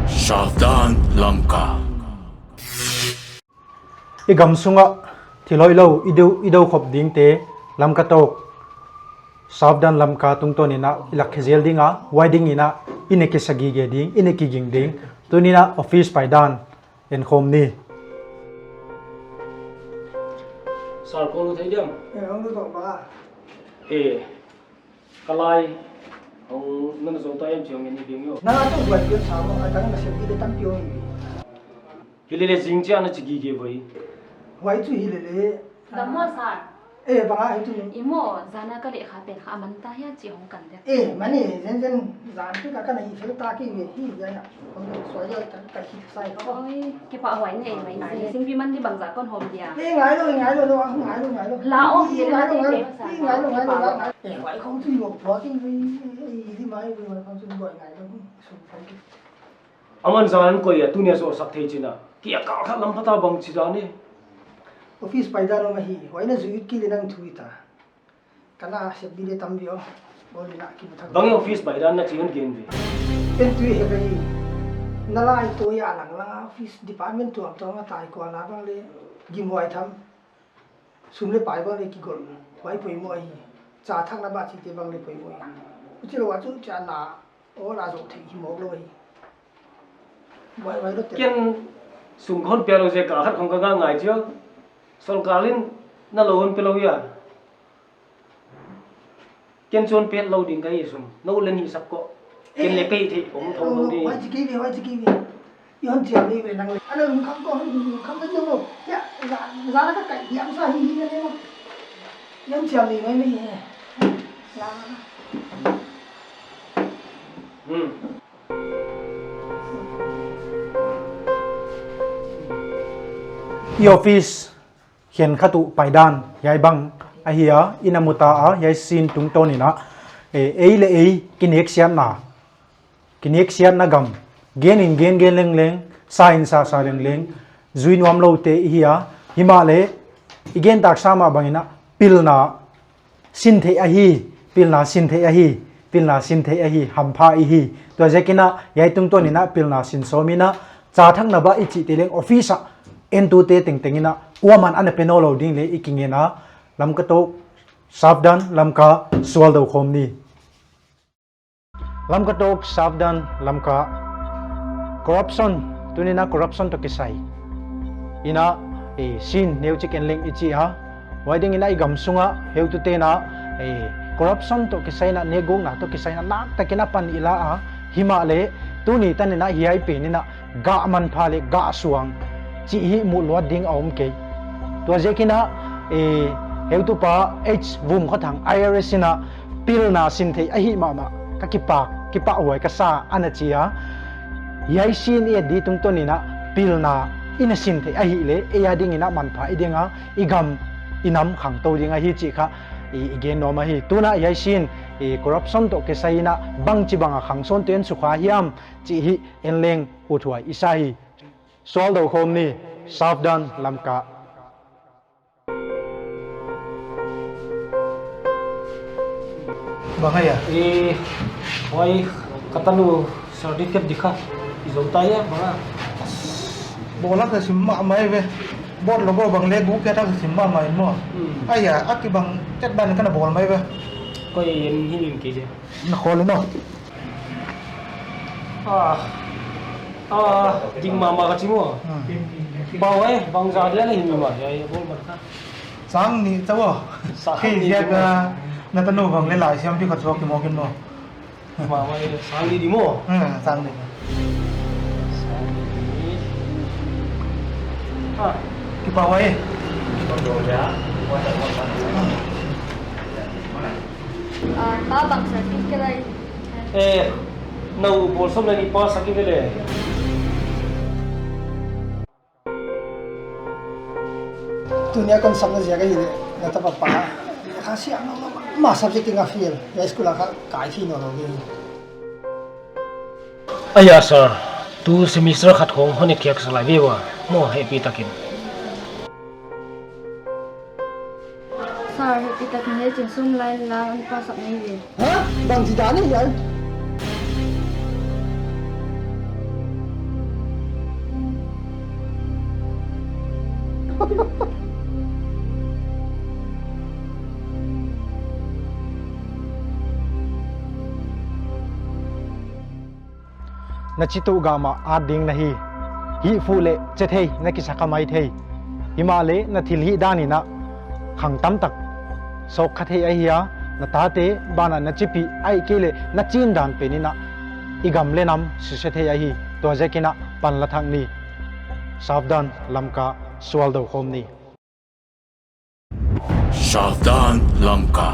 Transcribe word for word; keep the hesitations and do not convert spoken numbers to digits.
Savdhan Lamka. I gam sunga thil hoihlou i dou, i dou khop dingte Lamka Talk Savdhan Lamka tungtawn in i lak khe zel ding a, huai ding in i na kisa gige ding, i na kiging ding. Tuni in office paidan en khawm ni. Sir, kon thei diam? Eh, hong lut bang a. Eh, ka lai hong na zou ta em chi hong en ding yo. Na tu buat dia sama, a dang na sep di de tam pio. Hilele zing chi a na chi gige vai. Huai chu hilele. Dam maw, sir? Eh, bang a hi tu. I maw, zana ka lekha pen kha a man ta hia chi hong kan dia. Eh, mani, zen zen, zan tu ka ka na hi fel ta ki ve hi ya ya. Kon suai ya ka ka hi sai ka. Oi, kipahhuai nei mai si. Singpi man di bangzah kon hawm dia. Eh, ngai lou, ngai lou, ngai lou, ngai lou. La o, eh, ngai lou, ngai lou, ngai lou, ngai lou. Eh, huai khong chu yo, bua ki ve, eh, di mai ve, huai khong chu bua ngai lou. Sum khong ki. Aman zan koi a, tuni a zoh sak thei chin a. Ki a kal khat lam pha ta bang chi dan e. Office paidan om ahi, huai na zui ut ki le nang thu i ta. Ka na sep di le tam vio. Bol di na ki bu thak. Bang e office paidan na chi hon gen ve. Pen tu he ka hi. Na lai to ya lang lang office department tuamtuam a tai ko na bang le. Gim huai tham. Sum le pai bang le kigol, huai poimoh ahi. Cha thakna ba chite bang le poimoh ahi. Huchi lou a chu cha na, o la zou thei hi mawk lou ahi. Huai, huai lou te. Ken sum kon pia lou ziak a khat khong ka ngai ngai chiu. Sorkar in na lou hon pe lou hia. Ken chun pet lou ding ka hi sum. Nou len hi sak ko. Ken le pei thei kong thong lou di. Huai chi ki ve, huai chi ki ve. I hon chiam ni ve nang le. Ana lungkham ko, lungkham na chiu lo. Ya, za, za na ka kai diam sa hi hi na le mo. I hon chiam ni mai mai he. La. Hmm. I office khenkhat uh paidan hiai bang ahi a, i na mu ta a, hiai scene tungtawn in a, eh, ei le ei kineksiatna, kineksiatna gam, gen in gen gen leng leng, sa in sa sa leng leng, zui nuam lou te i hi a, himahleh, i gen tak sa mah bang in a, pilna sin theih ahi, pilna sin theih ahi, pilna sin theih ahi, hampha i hi. Tua ziak in a, hiai tungtawn in a pilna sin sawm in a, cha thakna ba i chih te leng office a, entute tengteng in a, kuaman ana pe nawn lou ding le i kingen a, Lamka Talk Savdhan Lamka sualdou khawm ni. Lamka Talk Savdhan Lamka. Corruption, tuni in a corruption toh kisai in a, eh, scene neuchik en leng i chi a. Huai ding in a i gam sunga heutute'n a, eh, corruption toh kisai in a, nekgukna toh kisai in a naktak in a pan i la a. Himahleh, tuni tan in a hiai pen in a gah manpha le gah suang chih hi mu luat ding a om kei. Tua ziak in a, eh, heutupa H Vumkhothang I R S in a pilna sin theih ahi mahmah ka kipak, kipahhuai ka sa ana chi a. Hiai scene i et di tungtawn in a pilna i na sin theih ahihleh, ei a ding in a manpha i ding a, i gam i nam khangtou ding ahi chih kha i, i gen nuam ahi. Tun a hiai scene, eh, corruption toh kisai in a bangchibang a khangsawnte'n sukha hiam chih hi en leng uthuai i sa hi. Sualdou khawm ni, Savdhan Lamka. Bang ahia? Eh, huai ka tanu certificate di kha i zou ta hia, bang a? Bawl a ka sim mahmah ve. Bawl lou bawl bang le guk ke ta ka sim mahmah in maw. Hmm. Ahia, a kibang chet ban ka na bawl mai ve. Koi en hi lim kei le. Na khawl in aw. Ah. Ah, ding mahmah ka chi maw. Hmm. Pau eh, bangzah dia na hi mi mah, ya, ya, bawl man kha. Sang nih chauh aw. Sang nih ziak a, na tanu bang le laisiam pi khat suak ki mawk in maw. Mahmah eh, sang nih di maw. Hmm, sang nih. Sang nih. Ah. Kipahhuai. Ah, pa bang sa pi ke lai. Eh, nou bawlsawm na ni pa sa ki ve le. Tuni a kon sapna ziak ahihleh, na tapa pa. Kha siam lou lou. Ma subject in a fail. Ya school a kha kai khi nawn lou ve. Aia sir, tu semester khat khong hon i khiak sa lai ve ua. Maw, hehpihtakin. Sir, hehpihtakin hiai chingsum lai la hon pass sak ni ve. Ha? Bangchi dan ahi ai? Na chituh gam ah at ding na hi. Hihfuh leh chethei na kisa kha maithei. Himahleh na thilhih dan in ah khang tamtak sawkkha thei ahi a, na tate banah na chipih ahihkeileh na chin dan pen in ah i gam leh nam susia thei ahi. Tua ziakin ah pan la thak ni. Savdhan Lamka, sual dou khawm ni. Savdhan Lamka.